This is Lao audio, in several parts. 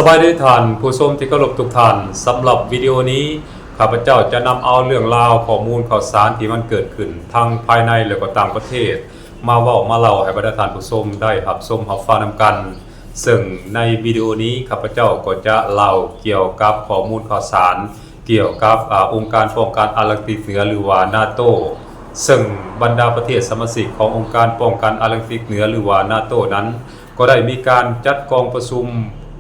ສະບາຍດີທ່ານຜູ້ຊົມທີ່ເຄົາລົບທຸກທ່ານ, ສຳລັບວິດີໂອນີ້ ຂ້າພະເຈົ້າຈະນຳເອົາເລື່ອງລາວ, ຂໍ້ມູນຂ່າວສານທີ່ມັນເກີດຂຶ້ນທັງພາຍໃນ ແລະ ກໍຕ່າງປະເທດ ມາເວົ້າມາເລົ່າໃຫ້ບັນດາທ່ານຜູ້ຊົມໄດ້ຮັບຊົມຮັບຟັງນຳກັນ. ເຊິ່ງໃນວິດີໂອນີ້ ຂ້າພະເຈົ້າກໍຈະເລົ່າກ່ຽວກັບຂໍ້ມູນຂ່າວສານ ກ່ຽວກັບ ອາ ອົງການປ້ອງກັນອາດແລນຕິກເໜືອ ຫຼືວ່າ ນາໂຕ, ເຊິ່ງບັນດາປະເທດສະມາຊິກຂອງອົງການປ້ອງກັນອາດແລນຕິກເໜືອ ຫຼືວ່າ ນາໂຕ ນັ້ນ ກໍໄດ້ມີການຈັດກອງປະຊຸມ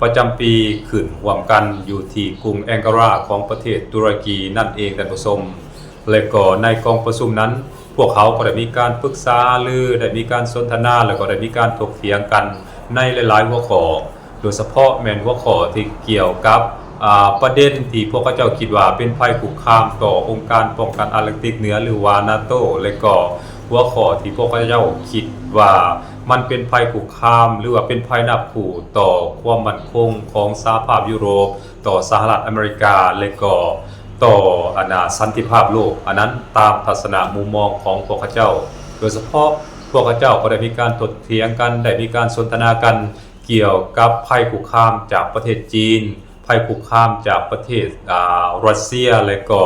ປະຈຳປີຂຶ້ນຮ່ວມກັນຢູ່ທີ່ກຸງແອງກາຣາຂອງປະເທດຕຸລະກີນັ້ນເອງ ທ່ານຜູ້ຊົມ. ແລະກໍໃນກອງປະຊຸມນັ້ນ ພວກເຂົາກໍໄດ້ມີການປຶກສາຫາລື, ໄດ້ມີການສົນທະນາ ແລະກໍໄດ້ມີການຖົກຖຽງກັນໃນຫຼາຍໆຫົວຂໍ້. ໂດຍສະເພາະແມ່ນຫົວຂໍ້ທີ່ກ່ຽວກັບ ອາ ປະເດັນທີ່ພວກເຂົາເຈົ້າຄິດວ່າເປັນໄພຄຸກຄາມຕໍ່ອົງການປ້ອງກັນອາດແລນຕິກເໜືອ ຫຼືວ່າ ນາໂຕ ແລະກໍຫົວຂໍ້ທີ່ພວກເຂົາເຈົ້າຄິດວ່າມັນເປັນໄພຄຸກຄາມ ຫຼືວ່າເປັນໄພນາບຂູ່ຕໍ່ຄວາມໝັ້ນຄົງຂອງສະຫະພາບຢູໂຣບ, ຕໍ່ສະຫະລັດອາເມລິກາ ແລະກໍຕໍ່ ອັນນ່າ ສັນຕິພາບໂລກ. ອັນນັ້ນຕາມທັດສະນະມຸມມອງຂອງພວກເຂົາເຈົ້າ. ໂດຍສະເພາະພວກເຂົາເຈົ້າກໍໄດ້ມີການຖົກຖຽງກັນ, ໄດ້ມີການສົນທະນາກັນ ກ່ຽວກັບໄພຄຸກຄາມຈາກປະເທດຈີນ, ໄພຄຸກຄາມຈາກປະເທດ ອາ ຣັດເຊຍ ແລະກໍ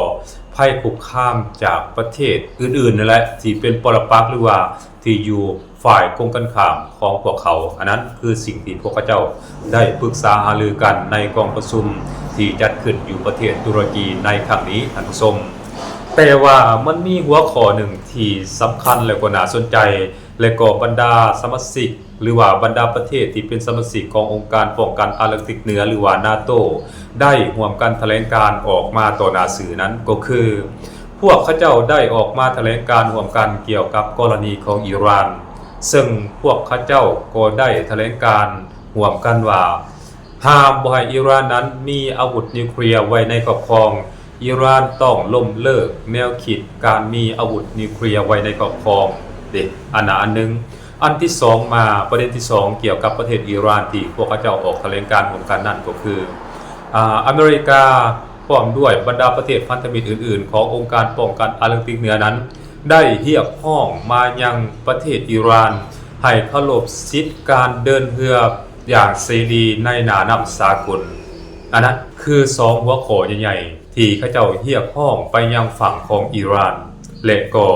ໄພຄຸກຄາມຈາກປະເທດອື່ນໆນັ້ນແຫຼະ ທີ່ເປັນປໍລະປັກ ຫຼືວ່າທີ່ຢູ່ຝ່າຍກົງກັນຂ້າມຂອງພວກເຂົາ. ອັນນັ້ນຄືສິ່ງທີ່ພວກເຂົາເຈົ້າໄດ້ປຶກສາຫາລືກັນໃນກອງປະຊຸມທີ່ຈັດຂຶ້ນຢູ່ປະເທດຕຸລະກີໃນຄັ້ງນີ້ ທ່ານຜູ້ຊົມ. ແຕ່ວ່າມັນມີຫົວຂໍ້ໜຶ່ງທີ່ສຳຄັນ ແລະກໍໜ້າສົນໃຈ ແລະກໍບັນດາສະມາຊິກ ຫຼືວ່າບັນດາປະເທດທີ່ເປັນສະມາຊິກຂອງອົງການປ້ອງກັນອາດແລນຕິກເໜືອ ຫຼືວ່າ ນາໂຕ ໄດ້ຮ່ວມກັນຖະແຫຼງການອອກມາຕໍ່ໜ້າສື່ນັ້ນ ກໍຄືພວກເຂົາເຈົ້າໄດ້ອອກມາຖະແຫຼງການຮ່ວມກັນກ່ຽວກັບກໍລະນີຂອງອີຣານ, ເຊິ່ງພວກເຂົາເຈົ້າກໍໄດ້ຖະແຫຼງການຮ່ວມກັນວ່າ ຫ້າມບໍ່ໃຫ້ອີຣານນັ້ນມີອາວຸດນິວເຄລຍໄວ້ໃນຄອບຄອງ, ອີຣານຕ້ອງລົ້ມເລີກແນວຄິດການມີອາວຸດນິວເຄລຍໄວ້ໃນຄອບຄອງເດ. ອັນນັ້ນອັນໜຶ່ງ. ອັນທີສອງມາ, ປະເດັນທີສອງກ່ຽວກັບປະເທດອີຣານທີ່ພວກເຂົາເຈົ້າອອກຖະແຫຼງການຮ່ວມກັນນັ້ນກໍຄື ອາ ອາເມລິກາພ້ອມດ້ວຍບັນດາປະເທດພັນທະມິດອື່ນໆຂອງອົງການປ້ອງກັນອາດແລນຕິກເໜືອນັ້ນ ໄດ້ຮຽກຮ້ອງມາຍັງປະເທດອີຣານໃຫ້ເຄົາລົບສິດການເດີນເຮືອ ຢ່າງເສລີໃນໜ້ານ້ຳສາກົນ. ອັນນັ້ນຄືສອງຫົວຂໍ້ໃຫຍ່ໆ ທີ່ເຂົາເຈົ້າຮຽກຮ້ອງໄປຍັງຝັ່ງຂອງອີຣານ ແລະກໍ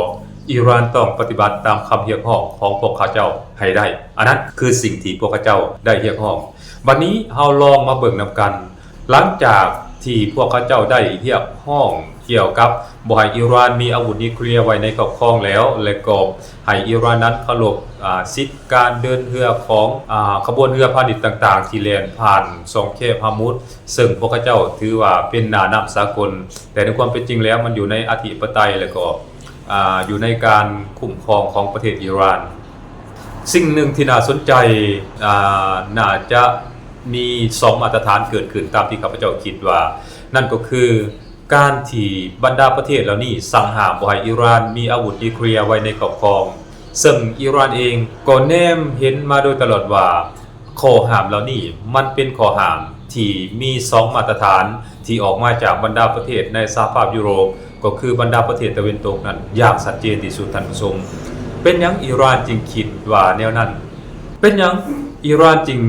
ອີຣານຕ້ອງປະຕິບັດຕາມຄຳຮຽກຮ້ອງຂອງພວກເຂົາເຈົ້າໃຫ້ໄດ້. ອັນນັ້ນຄືສິ່ງທີ່ພວກເຂົາເຈົ້າໄດ້ຮຽກຮ້ອງ. ບັດນີ້ເຮົາລອງມາເບິ່ງນຳກັນ, ຫຼັງຈາກທີ່ພວກເຂົາເຈົ້າໄດ້ຮຽກຮ້ອງກ່ຽວກັບບໍ່ໃຫ້ອີຣານມີອາວຸດນິວເຄລຍໄວ້ໃນຄອບຄອງແລ້ວ ແລະກໍ ໃຫ້ອີຣານນັ້ນເຄົາລົບ ອາ ສິດການເດີນເຮືອຂອງ ອາ ຂະບວນເຮືອພານິດຕ່າງໆ ທີ່ແລ່ນຜ່ານຊ່ອງແຄບຮາມຸດ, ເຊິ່ງພວກເຂົາເຈົ້າຖືວ່າເປັນໜ້ານ້ຳສາກົນ, ແຕ່ໃນຄວາມເປັນຈິງແລ້ວມັນຢູ່ໃນອະທິປະໄຕ ແລະກໍ ອາ ຢູ່ໃນການຄຸ້ມຄອງຂອງປະເທດອີຣານ. ສິ່ງໜຶ່ງທີ່ໜ້າສົນໃຈ ອາ ໜ້າຈະມີສອງມາດຕະຖານເກີດຂຶ້ນຕາມທີ່ຂ້າພະເຈົ້າຄິດວ່າ, ນັ້ນກໍຄື ການທີ່ບັນດາປະເທດເຫຼົ່ານີ້ສັ່ງຫ້າມບໍ່ໃຫ້ອີຣານມີອາວຸດນິວເຄລຍໄວ້ໃນຄອບຄອງ, ເຊິ່ງອີຣານເອງກໍແນມເຫັນມາໂດຍຕະຫຼອດວ່າ ຂໍ້ຫ້າມເຫຼົ່ານີ້ມັນເປັນຂໍ້ຫ້າມທີ່ມີສອງມາດຕະຖານທີ່ອອກມາຈາກບັນດາປະເທດໃນສະຫະພາບຢູໂຣບ, ກໍຄືບັນດາປະເທດຕາເວັນຕົກນັ້ນຢ່າງຊັດເຈນທີ່ສຸດ, ທ່ານຜູ້ຊົມ. ເປັນຫຍັງອີຣານຈຶ່ງຄິດວ່າແນວນັ້ນ? ເປັນຫຍັງອີຣານຈຶ່ງ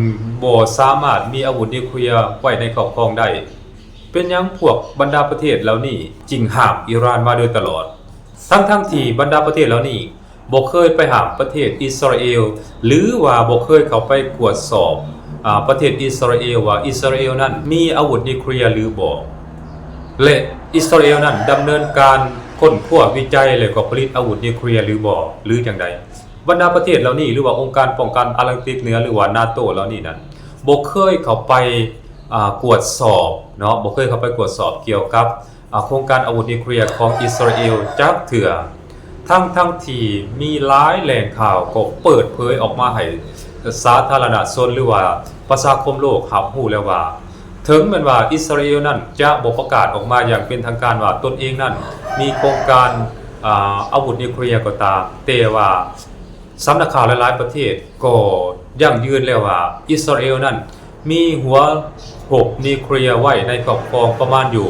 ບໍ່ສາມາດມີອາວຸດນິວເຄລຍໄວ້ໃນຄອບຄອງໄດ້? ເປັນຫຍັງພວກບັນດາປະເທດເຫຼົ່ານີ້ຈຶ່ງຫ້າມອີຣານມາໂດຍຕະຫຼອດ? ທັງໆທີ່ບັນດາປະເທດເຫຼົ່ານີ້ບໍ່ເຄີຍໄປຫ້າມປະເທດອິດສະຣາເອລ ຫຼືວ່າບໍ່ເຄີຍເຂົ້າໄປກວດສອບ ອາ ປະເທດອິດສະຣາເອລວ່າອິດສະຣາເອລນັ້ນມີອາວຸດນິວເຄລຍຫຼືບໍ່ ແລະ ອິດສະຣາເອລນັ້ນດຳເນີນການຄົ້ນຄວ້າວິໄຈ ແລະກໍຜະລິດອາວຸດນິວເຄລຍຫຼືບໍ່ ຫຼືຈັ່ງໃດ? ບັນດາປະເທດເຫຼົ່ານີ້ ຫຼືວ່າອົງການປ້ອງກັນອາດແລນຕິກເໜືອ ຫຼືວ່ານາໂຕເຫຼົ່ານີ້ນັ້ນ ບໍ່ເຄີຍເຂົ້າໄປ ອາ ກວດສອບເນາະ, ບໍ່ເຄີຍເຂົ້າໄປກວດສອບກ່ຽວກັບ ອາ ໂຄງການອາວຸດນິວເຄລຍຂອງອິດສະຣາເອລຈັກເທື່ອ, ທັງໆທີ່ມີຫຼາຍແຫຼ່ງຂ່າວກໍເປີດເຜີຍອອກມາໃຫ້ສາທາລະນະຊົນ ຫຼືວ່າປະຊາຄົມໂລກຮັບຮູ້ແລ້ວວ່າ ເຖິງແມ່ນວ່າອິດສະຣາເອລນັ້ນຈະບໍ່ປະກາດອອກມາຢ່າງເປັນທາງການວ່າຕົນເອງນັ້ນມີໂຄງການ ອາ ອາວຸດນິວເຄລຍກໍຕາມ, ແຕ່ວ່າ ສຳນັກຂ່າວຫຼາຍໆປະເທດກໍຢັ້ງຢືນແລ້ວວ່າ ອິດສະຣາເອລນັ້ນມີຫົວຮົບນິວເຄລຍໄວ້ໃນຄອບຄອງປະມານຢູ່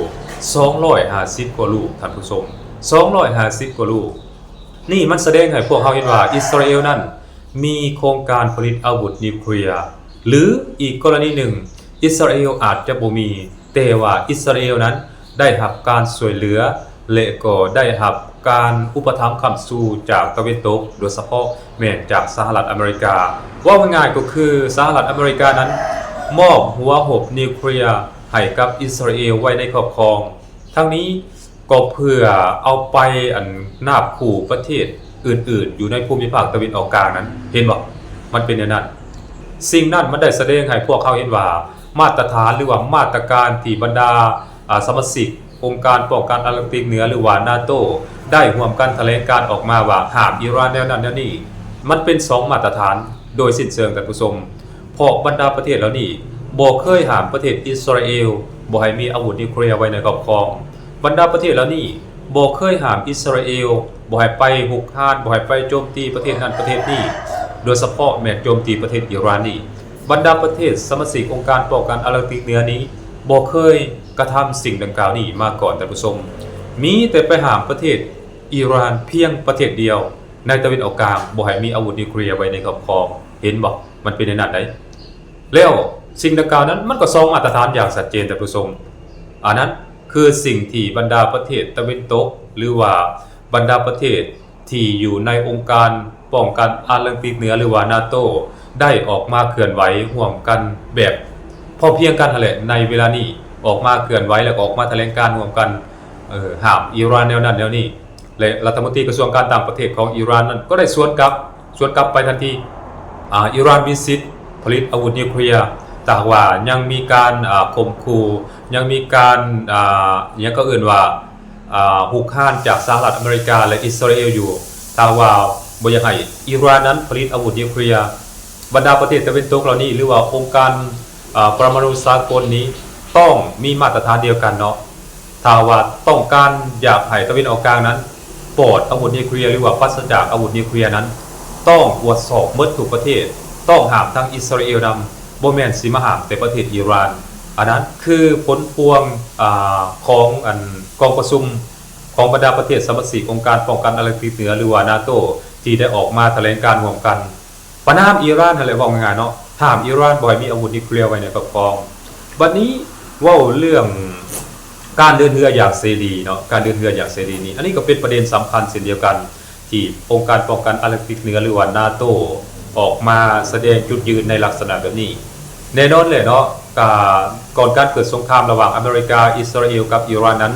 ສອງຮ້ອຍຫ້າສິບກວ່າລູກ, ທ່ານຜູ້ຊົມ, ສອງຮ້ອຍຫ້າສິບກວ່າລູກ. ນີ້ມັນສະແດງໃຫ້ພວກເຮົາເຫັນວ່າອິດສະຣາເອລນັ້ນມີໂຄງການຜະລິດອາວຸດນິວເຄລຍ, ຫຼື ອີກກໍລະນີໜຶ່ງ ອິດສະຣາເອວອາດຈະບໍ່ມີ, ແຕ່ວ່າອິດສະຣາເອວນັ້ນໄດ້ຮັບການຊ່ວຍເຫຼືອ ແລະ ກໍໄດ້ຮັບການອຸປະຖຳຄ້ຳຊູຈາກຕາເວັນຕົກ, ໂດຍສະເພາະແມ່ນຈາກສະຫະລັດອາເມລິກາ. ເວົ້າງ່າຍໆກໍຄືສະຫະລັດອາເມລິການັ້ນມອບຫົວຮົບນິວເຄລຍໃຫ້ກັບອິດສະຣາເອວໄວ້ໃນຄອບຄອງ. ທັງນີ້ກໍເພື່ອເອົາໄປ ອັນ ນາບຂູ່ປະເທດອື່ນໆຢູ່ໃນພູມິພາກຕາເວັນອອກກາງນັ້ນ. ເຫັນບໍ່? ມັນເປັນແນວນັ້ນ. ສິ່ງນັ້ນມັນໄດ້ສະແດງໃຫ້ພວກເຮົາເຫັນວ່າ ມາດຕະຖານ ຫຼືວ່າມາດຕະການທີ່ບັນດາ ອາ ສະມາຊິກອົງການປ້ອງກັນອາຕແລນຕິກເໜືອ ຫຼືວ່ານາໂຕ ໄດ້ຮ່ວມກັນຖະແຫຼງການອອກມາວ່າຫ້າມອີຣານແນວນັ້ນແນວນີ້ ມັນເປັນສອງມາດຕະຖານໂດຍສິ້ນເຊີງ, ທ່ານຜູ້ຊົມ. ເພາະບັນດາປະເທດເຫຼົ່ານີ້ບໍ່ເຄີຍຫ້າມປະເທດອິດສະຣາເອວບໍ່ໃຫ້ມີອາວຸດນິວເຄລຍໄວ້ໃນຄອບຄອງ. ບັນດາປະເທດເຫຼົ່ານີ້ບໍ່ເຄີຍຫ້າມອິດສະຣາເອວບໍ່ໃຫ້ໄປຮຸກຮານ, ບໍ່ໃຫ້ໄປໂຈມຕີປະເທດນັ້ນປະເທດນີ້, ໂດຍສະເພາະແມ່ນໂຈມຕີປະເທດອີຣານນີ້. ບັນດາປະເທດສະມາຊິກອົງການປ້ອງກັນອາຕແລນຕິກເໜືອນີ້ບໍ່ເຄີຍກະທຳສິ່ງດັ່ງກ່າວນີ້ມາກ່ອນ, ທ່ານຜູ້ຊົມ. ມີແຕ່ໄປຫ້າມປະເທດອີຣານພຽງປະເທດດຽວໃນຕາເວັນອອກກາງບໍ່ໃຫ້ມີອາວຸດນິວເຄລຍໄວ້ໃນຄອບຄອງ. ເຫັນບໍ່? ມັນເປັນແນວນັ້ນໃດ. ແລ້ວສິ່ງດັ່ງກ່າວນັ້ນມັນກໍສອງມາດຕະຖານຢ່າງຊັດເຈນ, ທ່ານຜູ້ຊົມ. ອັນນັ້ນຄືສິ່ງທີ່ບັນດາປະເທດຕາເວັນຕົກ ຫຼືວ່າບັນດາປະເທດທີ່ຢູ່ໃນອົງການປ້ອງກັນອາຕແລນຕິກເໜືອ ຫຼືວ່ານາໂຕ ໄດ້ອອກມາເຄື່ອນໄຫວຮ່ວມກັນແບບພ້ອມພຽງກັນຫັ້ນແຫຼະ. ໃນເວລານີ້ອອກມາເຄື່ອນໄຫວ ແລ້ວກໍອອກມາຖະແຫຼງການຮ່ວມກັນ ເອີ ຫ້າມອີຣານແນວນັ້ນແນວນີ້. ແລະ ລັດຖະມົນຕີກະຊວງການຕ່າງປະເທດຂອງອີຣານນັ້ນກໍໄດ້ສວນກັບ, ສວນກັບໄປທັນທີ. ອາ ອີຣານມີສິດຜະລິດອາວຸດນິວເຄລຍ ຖ້າຫາກວ່າຍັງມີການ ອາ ຂົ່ມຂູ່, ຍັງມີການ ອາ ຫຍັງເຂົາເອີ້ນວ່າ ອາ ຮຸກຮານຈາກສະຫະລັດອາເມລິກາ ແລະ ອິດສະຣາເອວຢູ່. ຖ້າຫາກວ່າບໍ່ຢາກໃຫ້ອີຣານນັ້ນຜະລິດອາວຸດນິວເຄລຍ, ບັນດາປະເທດຕາເວັນຕົກເຫຼົ່ານີ້ ຫຼືວ່າອົງການ ອາ ປະມານູສາກົນນີ້ ຕ້ອງມີມາດຕະຖານດຽວກັນເນາະ. ຖ້າວ່າຕ້ອງການຢາກໃຫ້ຕາເວັນອອກກາງນັ້ນປອດອາວຸດນິວເຄລຍ ຫຼືວ່າປາສະຈາກອາວຸດນິວເຄລຍນັ້ນ ຕ້ອງກວດສອບໝົດທຸກປະເທດ, ຕ້ອງຫ້າມທັງອິດສະຣາເອວນຳ, ບໍ່ແມ່ນຊິມາຫ້າມແຕ່ປະເທດອີຣານ. ອັນນັ້ນຄືຜົນພວງ ອາ ຂອງ ອັນ ກອງປະຊຸມຂອງບັນດາປະເທດສະມາຊິກອົງການປ້ອງກັນອາຕແລນຕິກເໜືອ ຫຼືວ່ານາໂຕ ທີ່ໄດ້ອອກມາຖະແຫຼງການຮ່ວມກັນ ປະນາມອີຣານຫັ້ນແຫຼະ, ເວົ້າງ່າຍໆເນາະ, ຫ້າມອີຣານບໍ່ໃຫ້ມີອາວຸດນິວເຄລຍໄວ້ໃນຄອບຄອງ. ບັດນີ້ເວົ້າເລື່ອງການເດີນເຮືອຢ່າງເສລີເນາະ, ການເດີນເຮືອຢ່າງເສລີນີ້ ອັນນີ້ກໍເປັນປະເດັນສຳຄັນເຊັ່ນດຽວກັນ ທີ່ອົງການປ້ອງກັນອາຕແລນຕິກເໜືອ ຫຼືວ່ານາໂຕ ອອກມາສະແດງຈຸດຢືນໃນລັກສະນະແບບນີ້. ແນ່ນອນແຫຼະເນາະ, ກາ ກ່ອນການເກີດສົງຄາມລະຫວ່າງອາເມລິກາ, ອິດສະຣາເອວ ກັບອີຣານນັ້ນ,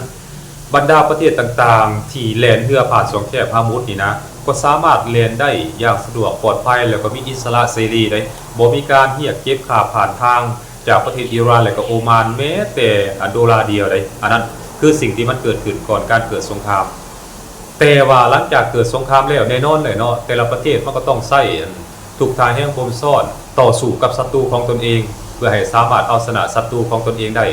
ບັນດາປະເທດຕ່າງໆທີ່ແລ່ນເຮືອຜ່ານຊ່ອງແຄບຮາມຸດນີ້ນະ ກໍສາມາດແລ່ນໄດ້ຢ່າງສະດວກປອດໄພ ແລ້ວກໍມີອິດສະຫຼະເສລີໄດ໋, ບໍ່ມີການຮຽກເກັບຄ່າຜ່ານທາງຈາກປະເທດອີຣານ ແລ້ວກໍໂອມານ ແມ້ແຕ່ ອາ ໂດລາດຽວໄດ໋. ອັນນັ້ນຄືສິ່ງທີ່ມັນເກີດຂຶ້ນກ່ອນການເກີດສົງຄາມ. ແຕ່ວ່າຫຼັງຈາກເກີດສົງຄາມແລ້ວ ແນ່ນອນແຫຼະເນາະ, ແຕ່ລະປະເທດມັນກໍຕ້ອງໃຊ້ ອັນ ທຸກທ່າແຮງບົ່ມຊ້ອນຕໍ່ສູ້ກັບສັດຕູຂອງຕົນເອງ ເພື່ອໃຫ້ສາມາດເອົາຊະນະສັດຕູຂອງຕົນເອງໄດ້.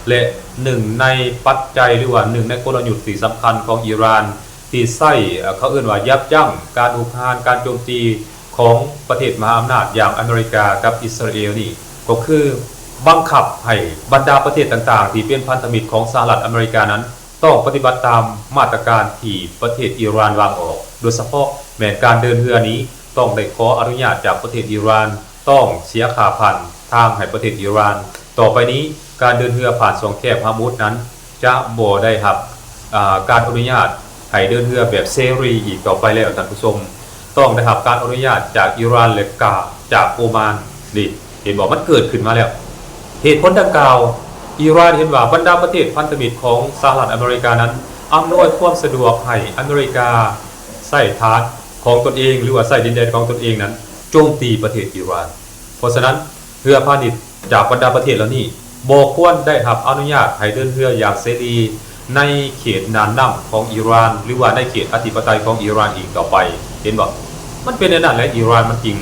ແລະ ໜຶ່ງໃນປັດໄຈ ຫຼືວ່າໜຶ່ງໃນກົນລະຍຸດທີ່ສຳຄັນຂອງອີຣານ ທີ່ໃຊ້ ເຂົາເອີ້ນວ່າຢັບຢັ້ງການຮຸກຮານ, ການໂຈມຕີຂອງປະເທດມະຫາອຳນາດຢ່າງອາເມລິກາກັບອິດສະຣາເອວນີ້ ກໍຄືບັງຄັບໃຫ້ບັນດາປະເທດຕ່າງໆທີ່ເປັນພັນທະມິດຂອງສະຫະລັດອາເມລິການັ້ນ ຕ້ອງປະຕິບັດຕາມມາດຕະການທີ່ປະເທດອີຣານວາງອອກ, ໂດຍສະເພາະແມ່ນການເດີນເຮືອນີ້ຕ້ອງໄດ້ຂໍອະນຸຍາດຈາກປະເທດອີຣານ, ຕ້ອງເສຍຄ່າຜ່ານທາງໃຫ້ປະເທດອີຣານ. ຕໍ່ໄປນີ້ ການເດີນເຮືອຜ່ານຊ່ອງແຄບຮາມຸດນັ້ນ ຈະບໍ່ໄດ້ຮັບ ອາ ການອະນຸຍາດໃຫ້ເດີນເຮືອແບບເສລີອີກຕໍ່ໄປແລ້ວ, ທ່ານຜູ້ຊົມ. ຕ້ອງໄດ້ຮັບການອະນຸຍາດຈາກອີຣານ ແລະ ກະຈາກໂອມານ. ນີ້ ເຫັນບໍ່? ມັນເກີດຂຶ້ນມາແລ້ວ. ເຫດຜົນດັ່ງກ່າວ, ອີຣານເຫັນວ່າບັນດາປະເທດພັນທະມິດຂອງສະຫະລັດອາເມລິການັ້ນ ອຳນວຍຄວາມສະດວກໃຫ້ອາເມລິກາໃຊ້ຖານຂອງຕົນເອງ ຫຼືວ່າໃຊ້ດິນແດນຂອງຕົນເອງນັ້ນໂຈມຕີປະເທດອີຣານ. ເພາະສະນັ້ນ ເຮືອພານິດຈາກບັນດາປະເທດເຫຼົ່ານີ້ ບໍ່ຄວນໄດ້ຮັບອະນຸຍາດໃຫ້ເດີນເຮືອຢ່າງເສລີໃນເຂດນ່ານນ້ຳຂອງອີຣານ ຫຼືວ່າໃນເຂດອະທິປະໄຕຂອງອີຣານອີກຕໍ່ໄປ. ເຫັນບໍ່? ມັນເປັນແນວນັ້ນແຫຼະ, ອີຣານມັນຈຶ່ງ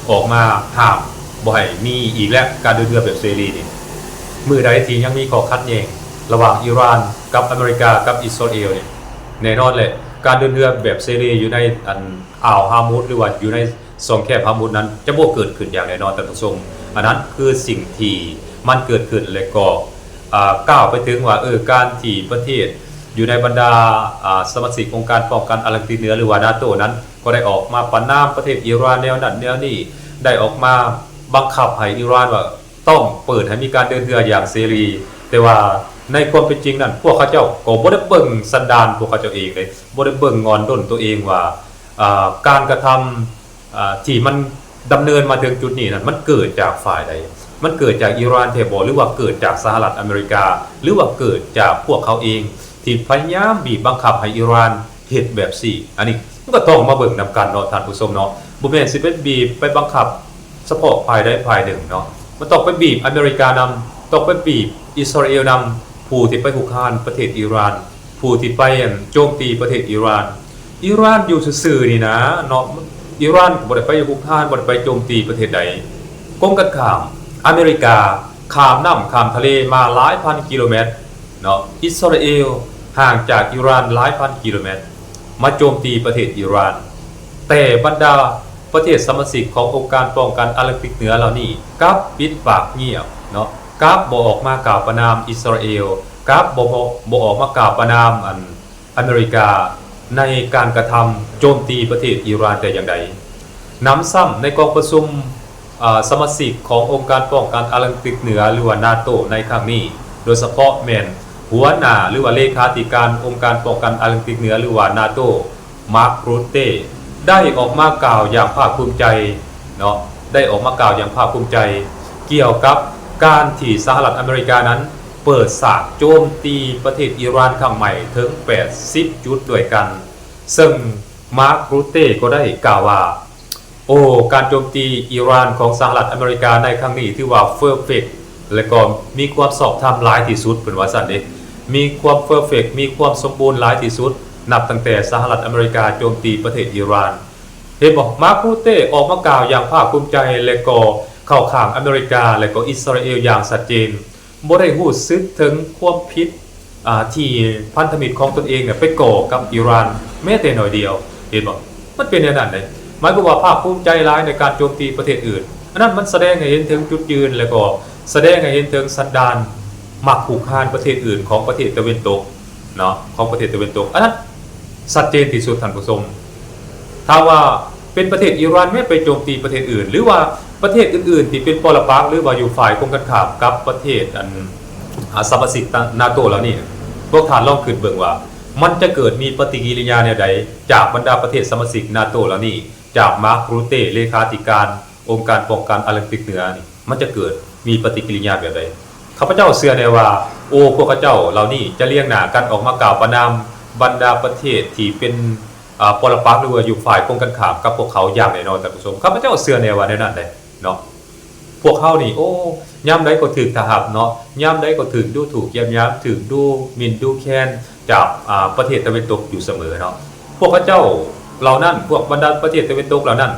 ອອກມາຫ້າມບໍ່ໃຫ້ມີອີກແລ້ວ ການເດີນເຮືອແບບເສລີນີ້. ມື້ໃດທີ່ຍັງມີຂໍ້ຂັດແຍ່ງລະຫວ່າງອີຣານກັບອາເມລິກາກັບອິດສະຣາເອວນີ້, ແນ່ນອນແຫຼະ ການເດີນເຮືອແບບເສລີຢູ່ໃນ ອັນ ອ່າວຮາມຸດ ຫຼືວ່າຢູ່ໃນ ຊ່ອງແຄບຮາມຸດນັ້ນຈະບໍ່ເກີດຂຶ້ນຢ່າງແນ່ນອນ, ທ່ານຜູ້ຊົມ. ອັນນັ້ນຄືສິ່ງທີ່ມັນເກີດຂຶ້ນ ແລະ ກໍ ອາ ກ່າວໄປເຖິງວ່າ ເອີ ການທີ່ປະເທດຢູ່ໃນບັນດາ ອາ ສະມາຊິກອົງການປ້ອງກັນອາຕແລນຕິກເໜືອ ຫຼືວ່ານາໂຕນັ້ນ ກໍໄດ້ອອກມາປະນາມປະເທດອີຣານແນວນັ້ນແນວນີ້, ໄດ້ອອກມາບັງຄັບໃຫ້ອີຣານວ່າ ຕ້ອງເປີດໃຫ້ມີການເດີນເຮືອຢ່າງເສລີ, ແຕ່ວ່າໃນຄວາມເປັນຈິງນັ້ນ ພວກເຂົາເຈົ້າກໍບໍ່ໄດ້ເບິ່ງສັນດານພວກເຂົາເຈົ້າເອງເດ້, ບໍ່ໄດ້ເບິ່ງງ່ອນດົນຕົວເອງວ່າ ເອີ່ ການກະທຳ ເອີ່ ທີ່ມັນດຳເນີນມາເຖິງຈຸດນີ້ນັ້ນ ມັນເກີດຈາກຝ່າຍໃດ? ມັນເກີດຈາກອີຣານແທ້ບໍ່ ຫຼືວ່າເກີດຈາກສະຫະລັດອາເມລິກາ ຫຼືວ່າເກີດຈາກພວກເຂົາເອງ ທີ່ພະຍາຍາມບີບບັງຄັບໃຫ້ອີຣານເຮັດແບບຊີ້? ອັນນີ້ມັນກໍຕ້ອງມາເບິ່ງນຳກັນເນາະທ່ານຜູ້ຊົມເນາະ, ບໍ່ແມ່ນຊິໄປບີບໄປບັງຄັບສະເພາະຝ່າຍໃດຝ່າຍໜຶ່ງເນາະ, ມັນຕ້ອງໄປບີບອາເມລິການຳ, ຕ້ອງໄປບີບອິດສະຣາເອວນຳ, ຜູ້ທີ່ໄປຮຸກຮານປະເທດອີຣານ, ຜູ້ທີ່ໄປ ອັນ ໂຈມຕີປະເທດອີຣານ. ອີຣານຢູ່ຊື່ໆນີ້ນາເນາະ, ອີຣານກໍບໍ່ໄດ້ໄປຮຸກຮານ, ບໍ່ໄດ້ໄປໂຈມຕີປະເທດໃດ. ກົງກັນຂ້າມ, ອາເມລິກາຂ້າມນ້ຳຂ້າມທະເລມາຫຼາຍພັນກິໂລແມັດເນາະ, ອິດສະຣາເອວຫ່າງຈາກອີຣານຫຼາຍພັນກິໂລແມັດ ມາໂຈມຕີປະເທດອີຣານ. ແຕ່ບັນດາປະເທດສະມາຊິກຂອງອົງການປ້ອງກັນອາເລັກຕິກເໜືອເຫຼົ່ານີ້ ກັບປິດປາກງຽບເນາະ, ກັບບໍ່ອອກມາກ່າວປະນາມອິດສະຣາເອວ, ກັບບໍ່ ບໍ່ ບໍ່ອອກມາກ່າວປະນາມ ອັນ ອາເມລິກາໃນການກະທຳໂຈມຕີປະເທດອີຣານແຕ່ຢ່າງໃດ. ນຳຊ້ຳໃນກອງປະຊຸມ ອາ ສະມາຊິກຂອງອົງການປ້ອງກັນອາເລັກຕິກເໜືອ ຫຼືວ່າ ນາໂຕ ໃນຄັ້ງນີ້, ໂດຍສະເພາະແມ່ນຫົວໜ້າ ຫຼືວ່າເລຂາທິການອົງການປ້ອງກັນອາເລັກຕິກເໜືອ ຫຼືວ່າ ນາໂຕ ມາກ ຣູເຕ ໄດ້ອອກມາກ່າວຢ່າງພາກພູມໃຈເນາະ, ໄດ້ອອກມາກ່າວຢ່າງພາກພູມໃຈກ່ຽວກັບການທີ່ສະຫະລັດອາເມລິການັ້ນ ເປີດສາດໂຈມຕີປະເທດອີຣານຄັ້ງໃໝ່ເຖິງແປດສິບຈຸດດ້ວຍກັນ, ເຊິ່ງມາກ ຣູເຕ ກໍໄດ້ກ່າວວ່າ ໂອ້ ການໂຈມຕີອີຣານຂອງສະຫະລັດອາເມລິກາໃນຄັ້ງນີ້ຖືວ່າເຟີເຟັກ ແລະ ກໍມີຄວາມຊອບທຳຫຼາຍທີ່ສຸດ, ເພິ່ນວ່າຊັ້ນເດ້, ມີຄວາມເຟີເຟັກ ມີຄວາມສົມບູນຫຼາຍທີ່ສຸດ ນັບຕັ້ງແຕ່ສະຫະລັດອາເມລິກາໂຈມຕີປະເທດອີຣານ. ເຫັນບໍ່? ມາກ ຣູເຕ ອອກມາກ່າວຢ່າງພາກພູມໃຈ ແລະ ກໍເຂົ້າຂ້າງອາເມລິກາ ແລະ ກໍອິດສະຣາເອວຢ່າງຊັດເຈນ. ບໍ່ໄດ້ຮູ້ສຶກເຖິງຄວາມຜິດ ອາ ທີ່ພັນທະມິດຂອງຕົນເອງເນຍໄປກໍ່ກັບອີຣານແມ້ແຕ່ໜ້ອຍດຽວ. ເຫັນບໍ່? ມັນເປັນແນວນັ້ນເດ້. ໝາຍຄວາມວ່າພາກພູມໃຈຫຼາຍໃນການໂຈມຕີປະເທດອື່ນ. ອັນນັ້ນມັນສະແດງໃຫ້ເຫັນເຖິງຈຸດຢືນ ແລະ ກໍສະແດງໃຫ້ເຫັນເຖິງສັນດານມັກຮຸກຮານປະເທດອື່ນຂອງປະເທດຕາເວັນຕົກເນາະ, ຂອງປະເທດຕາເວັນຕົກ. ອັນນັ້ນຊັດເຈນທີ່ສຸດທ່ານຜູ້ຊົມ. ຖ້າວ່າເປັນປະເທດອີຣານແມ່ນໄປໂຈມຕີປະເທດອື່ນ ຫຼືວ່າປະເທດອື່ນໆທີ່ເປັນປໍລະປັກ ຫຼືວ່າຢູ່ຝ່າຍກົງກັນຂ້າມກັບປະເທດ ອັນ ອາ ສະມາຊິກນາໂຕເຫຼົ່ານີ້, ພວກທ່ານລອງຄິດເບິ່ງວ່າ ມັນຈະເກີດມີປະຕິກິລິຍາແນວໃດຈາກບັນດາປະເທດສະມາຊິກນາໂຕເຫຼົ່ານີ້, ຈາກມາກ ຣູເຕ ເລຂາທິການອົງການປ້ອງກັນອາເລັກຕິກເໜືອນີ້, ມັນຈະເກີດມີປະຕິກິລິຍາແບບໃດ? ຂ້າພະເຈົ້າເຊື່ອແນ່ວ່າ ໂອ້ ພວກເຂົາເຈົ້າເຫຼົ່ານີ້ຈະລຽງໜ້າກັນອອກມາກ່າວປະນາມບັນດາປະເທດທີ່ເປັນ ອາ ປໍລະປັກ ຫຼືວ່າຢູ່ຝ່າຍກົງກັນຂ້າມກັບພວກເຂົາຢ່າງແນ່ນອນທ່ານຜູ້ຊົມ. ຂ້າພະເຈົ້າເຊື່ອແນ່ວ່າແນວນັ້ນເດ້ເນາະ. ພວກເຮົານີ້ ໂອ້ ຍາມໃດກໍຖືກທະຫັບເນາະ, ຍາມໃດກໍຖືກດູຖູກຢຽບຫຍາມ, ຖືກດູໝິ່ນດູແຄນຈາກ ອາ ປະເທດຕາເວັນຕົກຢູ່ສະເໝີເນາະ. ພວກເຂົາເຈົ້າເຫຼົ່ານັ້ນ, ພວກບັນດາປະເທດຕາເວັນຕົກເຫຼົ່ານັ້ນ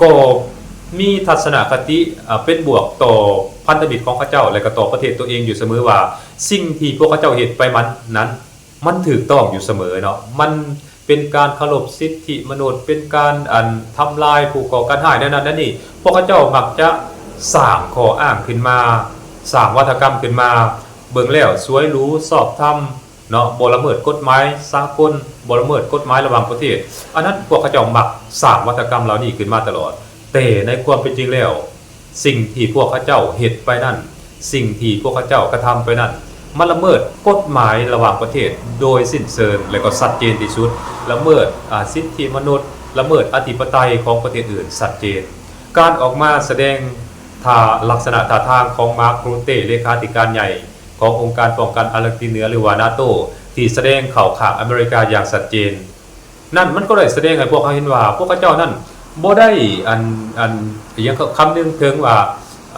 ກໍມີທັດສະນະຄະຕິ ອາ ເປັນບວກຕໍ່ພັນທະມິດຂອງເຂົາເຈົ້າ ແລະ ກໍຕໍ່ປະເທດຕົວເອງຢູ່ສະເໝີວ່າ ສິ່ງທີ່ພວກເຂົາເຈົ້າເຮັດໄປມັນນັ້ນ ມັນຖືກຕ້ອງຢູ່ສະເໝີເນາະ, ມັນເປັນການເຄົາລົບສິດທິມະນຸດ, ເປັນການ ອັນ ທຳລາຍຜູ້ກໍ່ການຮ້າຍແນວນັ້ນແນວນີ້. ພວກເຂົາເຈົ້າມັກຈະສ້າງຂໍ້ອ້າງຂຶ້ນມາ, ສ້າງວາທະກຳຂຶ້ນມາ, ເບິ່ງແລ້ວສວຍຫຼູ, ຊອບທຳເນາະ, ບໍ່ລະເມີດກົດໝາຍສາກົນ, ບໍ່ລະເມີດກົດໝາຍລະຫວ່າງປະເທດ. ອັນນັ້ນພວກເຂົາເຈົ້າມັກສ້າງວາທະກຳເຫຼົ່ານີ້ຂຶ້ນມາຕະຫຼອດ, ແຕ່ໃນຄວາມເປັນຈິງແລ້ວ ສິ່ງທີ່ພວກເຂົາເຈົ້າເຮັດໄປນັ້ນ, ສິ່ງທີ່ພວກເຂົາເຈົ້າກະທຳໄປນັ້ນ, ມັນລະເມີດກົດໝາຍລະຫວ່າງປະເທດໂດຍສິ້ນເຊີງ ແລະ ກໍຊັດເຈນທີ່ສຸດ, ລະເມີດ ອາ ສິດທິມະນຸດ, ລະເມີດອະທິປະໄຕຂອງປະເທດອື່ນຊັດເຈນ. ການອອກມາສະແດງທ່າ ລັກສະນະທ່າທາງຂອງມາກ ຣູເຕ ເລຂາທິການໃຫຍ່ຂອງອົງການປ້ອງກັນອາເລັກຕິກເໜືອ ຫຼືວ່າ ນາໂຕ ທີ່ສະແດງເຂົ້າຂ້າງອາເມລິກາຢ່າງຊັດເຈນ ນັ້ນ ມັນກໍໄດ້ສະແດງໃຫ້ພວກເຮົາເຫັນວ່າ ພວກເຂົາເຈົ້ານັ້ນບໍ່ໄດ້ ອັນ ອັນ ຫຍັງ ຄຳນຶງເຖິງວ່າ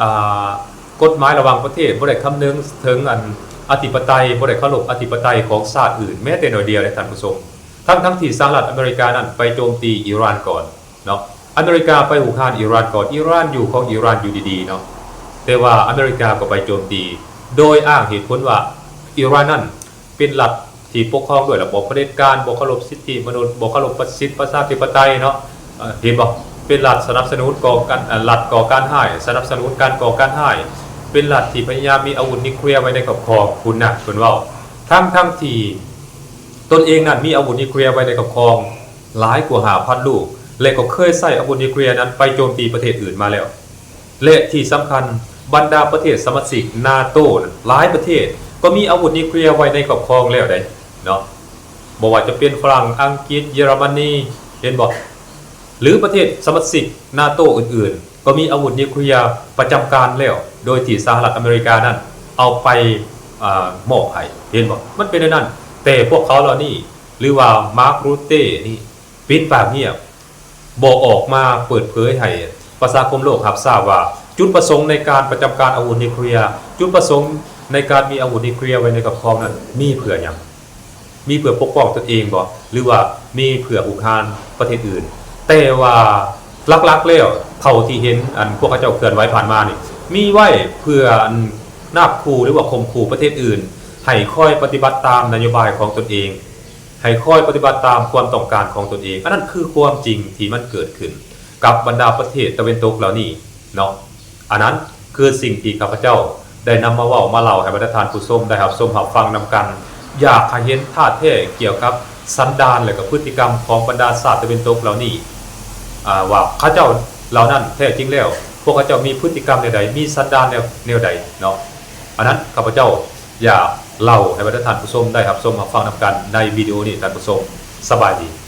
ອາ ກົດໝາຍລະຫວ່າງປະເທດ, ບໍ່ໄດ້ຄຳນຶງເຖິງ ອັນ ອະທິປະໄຕ, ບໍ່ໄດ້ເຄົາລົບອະທິປະໄຕຂອງຊາດອື່ນແມ້ແຕ່ໜ້ອຍດຽວເດ້ທ່ານຜູ້ຊົມ. ທັງໆທີ່ສະຫະລັດອາເມລິການັ້ນໄປໂຈມຕີອີຣານກ່ອນເນາະ, ອາເມລິກາໄປຮຸກຮານອີຣານກ່ອນ, ອີຣານຢູ່ຂອງອີຣານຢູ່ດີໆເນາະ, ແຕ່ວ່າອາເມລິກາກໍໄປໂຈມຕີ ໂດຍອ້າງເຫດຜົນວ່າ ອີຣານນັ້ນ ເປັນລັດທີ່ປົກຄອງດ້ວຍລະບອບຜະເດັດການ, ບໍ່ເຄົາລົບສິດທິມະນຸດ, ບໍ່ເຄົາລົບປະ ສິດປະຊາທິປະໄຕເນາະ. ເອີ ເຫັນບໍ່? ເປັນລັດສະໜັບສະໜູນກໍ່ການ ອາ ລັດກໍ່ການຮ້າຍ, ສະໜັບສະໜູນການກໍ່ການຮ້າຍ, ເປັນລັດທີ່ພະຍາຍາມມີອາວຸດນິວເຄລຍໄວ້ໃນຄອບຄອງ. ພຸ້ນນະ ເພິ່ນເວົ້າ. ທັງໆທີ່ຕົນເອງນັ້ນມີອາວຸດນິວເຄລຍໄວ້ໃນຄອບຄອງຫຼາຍກວ່າຫ້າພັນລູກ ແລະ ກໍເຄີຍໃຊ້ອາວຸດນິວເຄລຍນັ້ນໄປໂຈມຕີປະເທດອື່ນມາແລ້ວ. ແລະ ທີ່ສຳຄັນ ບັນດາປະເທດສະມາຊິກນາໂຕນັ້ນ ຫຼາຍປະເທດກໍມີອາວຸດນິວເຄລຍໄວ້ໃນຄອບຄອງແລ້ວໃດເນາະ. ບໍ່ວ່າຈະເປັນຝຣັ່ງ, ອັງກິດ, ເຢຍລະມະນີ ເຫັນບໍ່? ຫຼືປະເທດສະມາຊິກນາໂຕອື່ນໆ ກໍມີອາວຸດນິວເຄລຍປະຈຳການແລ້ວ ໂດຍທີ່ສະຫະລັດອາເມລິການັ້ນເອົາໄປ ອາ ມອບໃຫ້ ເຫັນບໍ່? ມັນເປັນແນວນັ້ນ. ແຕ່ພວກເຂົາເຫຼົ່ານີ້ ຫຼືວ່າມາກ ຣູດເຕ ນີ້ປິດປາກງຽບ ບໍ່ອອກມາເປີດເຜີຍໃຫ້ປະຊາຄົມໂລກຮັບຊາບວ່າ ຈຸດປະສົງໃນການປະຈຳການອາວຸດນິວເຄລຍ, ຈຸດປະສົງໃນການມີອາວຸດນິວເຄລຍໄວ້ໃນຄອບຄອງນັ້ນ ມີເພື່ອຫຍັງ? ມີເພື່ອປົກປ້ອງຕົນເອງບໍ່ ຫຼືວ່າມີເພື່ອຮຸກຮານປະເທດອື່ນ? ແຕ່ວ່າຫຼັກໆແລ້ວ ເທົ່າທີ່ເຫັນ ອັນພວກເຂົາເຈົ້າເຄື່ອນໄຫວຜ່ານມານີ້ ມີໄວ້ເພື່ອ ອັນ ນາບຂູ່ ຫຼືວ່າຂົ່ມຂູ່ປະເທດອື່ນ ໃຫ້ຄອຍປະຕິບັດຕາມນະໂຍບາຍຂອງຕົນເອງ, ໃຫ້ຄອຍປະຕິບັດຕາມຄວາມຕ້ອງການຂອງຕົນເອງ. ອັນນັ້ນຄືຄວາມຈິງທີ່ມັນເກີດຂຶ້ນກັບບັນດາປະເທດຕາເວັນຕົກເຫຼົ່ານີ້ເນາະ. ອັນນັ້ນຄືສິ່ງທີ່ຂ້າພະເຈົ້າໄດ້ນຳມາເວົ້າມາເລົ່າໃຫ້ບັນດາທ່ານຜູ້ຊົມໄດ້ຮັບຊົມຮັບຟັງນຳກັນ. ຢາກໃຫ້ເຫັນທ່າແທ້ກ່ຽວກັບສັນດານ ແລະ ກໍພຶດຕິກຳຂອງບັນດາຊາດຕາເວັນຕົກເຫຼົ່ານີ້ ອາ ວ່າເຂົາເຈົ້າເຫຼົ່ານັ້ນແທ້ຈິງແລ້ວ ພວກເຂົາເຈົ້າມີພຶດຕິກຳແນວໃດ, ມີສັນດານແນວ ແນວໃດເນາະ. ອັນນັ້ນຂ້າພະເຈົ້າຢາກເລົ່າໃຫ້ບັນດາທ່ານຜູ້ຊົມໄດ້ຮັບຊົມຮັບຟັງນຳກັນໃນວິດີໂອນີ້ ທ່ານຜູ້ຊົມ. ສະບາຍດີ.